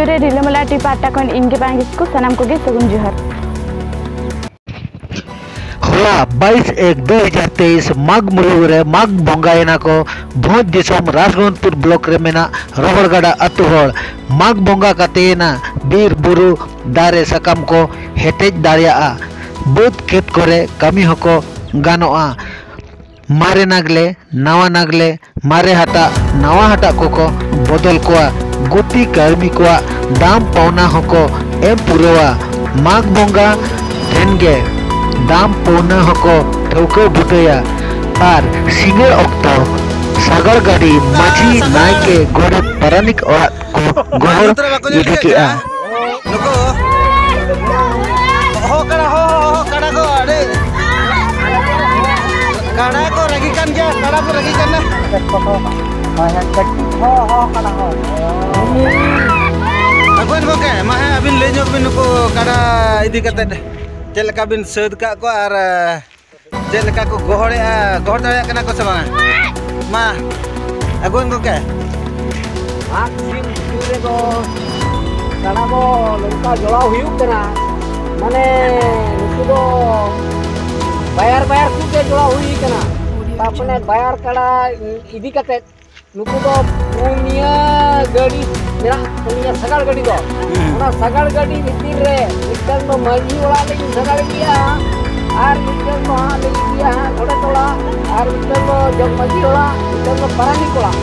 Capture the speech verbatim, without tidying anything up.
ᱨᱮ ᱨᱤᱞᱟᱹᱢᱟᱞᱟ ᱴᱤ ᱯᱟᱦᱴᱟ ᱠᱷᱚᱱ ᱤᱧ ᱜᱮ ᱵᱟᱝ ᱠᱤᱥᱠᱩ, ᱥᱟᱱᱟᱢ ᱠᱚᱜᱮ ᱥᱟᱹᱜᱩᱱ ᱡᱚᱦᱟᱨ᱾ ᱦᱚᱞᱟ ᱵᱟᱭᱤᱥ ᱮᱠ ᱫᱩ ᱦᱟᱡᱟᱨ ᱛᱮᱭᱤᱥ ᱢᱟᱜᱽ ᱢᱩᱞᱩᱜ ᱨᱮ ᱢᱟᱜᱽ ᱵᱚᱸᱜᱟᱭᱮᱱᱟ ᱠᱚ ᱵᱷᱚᱸᱡᱽ ᱫᱤᱥᱚᱢ ᱨᱟᱡᱽᱜᱚᱱᱯᱩᱨ ᱵᱞᱚᱠ ᱨᱮ ᱢᱮᱱᱟᱜ ᱨᱚᱦᱚᱲᱜᱟᱰᱟ ᱟᱹᱛᱩ ᱦᱚᱲ᱾ ᱢᱟᱜᱽ ᱵᱚᱸᱜᱟ ᱠᱟᱛᱮᱭᱮᱱᱟ ᱵᱤᱨ ᱵᱩᱨᱩ ᱫᱟᱨᱮ ᱥᱟᱠᱟᱢ ᱠᱚ ᱦᱮᱴᱮᱡ ᱫᱟᱲᱮᱭᱟᱜᱼᱟ, ᱵᱟᱹᱫᱽ ᱠᱷᱮᱛ ᱠᱚᱨᱮ ᱠᱟᱹᱢᱤ ᱦᱚᱸᱠᱚ ᱜᱟᱱᱚᱜᱼᱟ᱾ ᱢᱟᱨᱮ ᱱᱟᱜᱽᱞᱮ, ᱱᱟᱣᱟ ᱱᱟᱜᱽᱞᱮ, ᱢᱟᱨᱮ ᱦᱟᱴᱟᱜ, ᱱᱟᱣᱟ ᱦᱟᱴᱟᱜ ᱠᱚᱠᱚ ᱵᱚᱫᱚᱞ ᱠᱚᱣᱟ᱾ ᱜᱩᱛᱤ ᱠᱟᱹᱲᱢᱤ ᱠᱚᱣᱟᱜ ᱫᱟᱢ ᱯᱟᱣᱱᱟ ᱦᱚᱸᱠᱚ ᱮᱢ ᱯᱩᱨᱟᱹᱣᱟ᱾ ᱢᱟᱜᱽ ᱵᱚᱸᱜᱟ ᱴᱷᱮᱱ ᱜᱮ ᱫᱟᱢ ᱯᱟᱣᱱᱟ ᱦᱚᱸᱠᱚ ᱴᱷᱟᱹᱣᱠᱟᱹ ᱵᱩᱴᱟᱹᱭᱟ᱾ ᱟᱨ ᱥᱤᱸᱜᱟᱹᱲ ᱚᱠᱛᱚ ᱥᱟᱜᱟᱲ ᱜᱟᱹᱰᱤ ᱢᱟᱹᱡᱷᱤ, ᱱᱟᱭᱠᱮ, ᱜᱚᱰᱮᱛ, ᱯᱟᱨᱟᱱᱤᱠ ᱚᱲᱟᱜ ᱠᱚ ᱜᱚᱦᱚᱲ ᱤᱫᱤ ᱠᱮᱜᱼᱟ᱾ ᱱᱩᱠᱩ ᱦᱚᱦᱚ ᱠᱟᱲᱟ, ᱦᱚᱦᱚ, ᱦᱚᱦᱚ ᱠᱟᱲᱟ ᱠᱚ ᱟᱹᱰᱤ, ᱠᱟᱲᱟ ᱠᱚ ᱨᱟᱹᱜᱤ ᱠᱟᱱ ᱜᱮᱭᱟ, ᱠᱟᱲᱟ ᱠᱚ ᱨᱟᱹᱜᱤ ᱠᱟᱱᱟ᱾ ᱦᱳᱭ, ᱦᱳᱭ, ᱠᱟᱹᱴᱤᱡ ᱦᱚᱦᱚ, ᱦᱚᱦᱚ ᱠᱟᱲᱟ ᱦᱚᱸ᱾ ᱟᱹᱜᱩᱣᱟᱹᱱ ᱜᱚᱢᱠᱮ, ᱢᱟ ᱦᱮᱸ, ᱟᱹᱵᱤᱱ ᱞᱟᱹᱭ ᱧᱚᱜ ᱵᱤᱱ ᱱᱩᱠᱩ ᱠᱟᱲᱟ ᱤᱫᱤ ᱠᱟᱛᱮᱫ ᱪᱮᱫ ᱞᱮᱠᱟ ᱵᱤᱱ ᱥᱟᱹᱛ ᱠᱟᱜ ᱠᱚᱣᱟ ᱟᱨ ᱪᱮᱫ ᱞᱮᱠᱟ ᱠᱚ ᱜᱚᱦᱚᱲᱮᱜᱼᱟ, ᱜᱚᱦᱚᱲ ᱫᱟᱲᱮᱭᱟᱜ ᱠᱟᱱᱟ ᱠᱚ ᱥᱮ ᱵᱟᱝᱟ? ᱢᱟ, ᱟᱹᱜᱩᱣᱟᱹᱱ ᱜᱚᱢᱠᱮ᱾ ᱢᱟᱜᱽ ᱥᱤᱢ ᱵᱷᱤᱛᱤᱨ ᱨᱮᱫᱚ ᱠᱟᱰᱟ ᱫᱚ ᱱᱚᱝᱠᱟ ᱡᱚᱲᱟᱣ ᱦᱩᱭᱩᱜ ᱠᱟᱱᱟ, ᱢᱟᱱᱮ ᱱᱩᱠᱩ ᱫᱚ ᱵᱟᱭᱟᱨ ᱵᱟᱭᱟᱨ ᱠᱚᱜᱮ ᱡᱚᱲᱟᱣ ᱦᱩᱭ ᱠᱟᱱᱟ᱾ ᱛᱟᱨᱯᱚᱨᱮ ᱵᱟᱭᱟᱨ ᱠᱟᱰᱟ ᱤᱫᱤ ᱠᱟᱛᱮ ᱱᱩᱠᱩ ᱫᱚ ᱯᱩᱱᱭᱟᱹ ᱜᱟᱹᱰᱤ ᱢᱮᱱᱟᱜ, ᱯᱩᱱᱭᱟᱹ ᱥᱟᱜᱟᱲ ᱜᱟᱹᱰᱤ ᱫᱚ᱾ ᱦᱩᱸ᱾ ᱚᱱᱟ ᱥᱟᱜᱟᱲ ᱜᱟᱹᱰᱤ ᱵᱷᱤᱛᱤᱨ ᱨᱮ ᱢᱤᱫᱴᱟᱝ ᱫᱚ ᱢᱟᱹᱡᱷᱤ ᱚᱲᱟᱜ ᱞᱟᱹᱜᱤᱫ ᱥᱟᱜᱟᱲ ᱤᱫᱤᱭᱟ, ᱟᱨ ᱢᱤᱫᱴᱟᱝ ᱫᱚ ᱦᱟᱸᱜ ᱞᱮ ᱤᱫᱤᱭᱟ ᱦᱟᱸᱜ ᱜᱚᱰᱮᱛ ᱚᱲᱟᱜ, ᱟᱨ ᱢᱤᱫᱴᱟᱝ ᱫᱚ ᱡᱚᱜᱽ ᱢᱟᱹᱡᱷᱤ ᱚᱲᱟᱜ, ᱢᱤᱫᱴᱟᱝ ᱫᱚ ᱯᱟᱨᱟᱱᱤᱠ ᱚᱲᱟᱜ᱾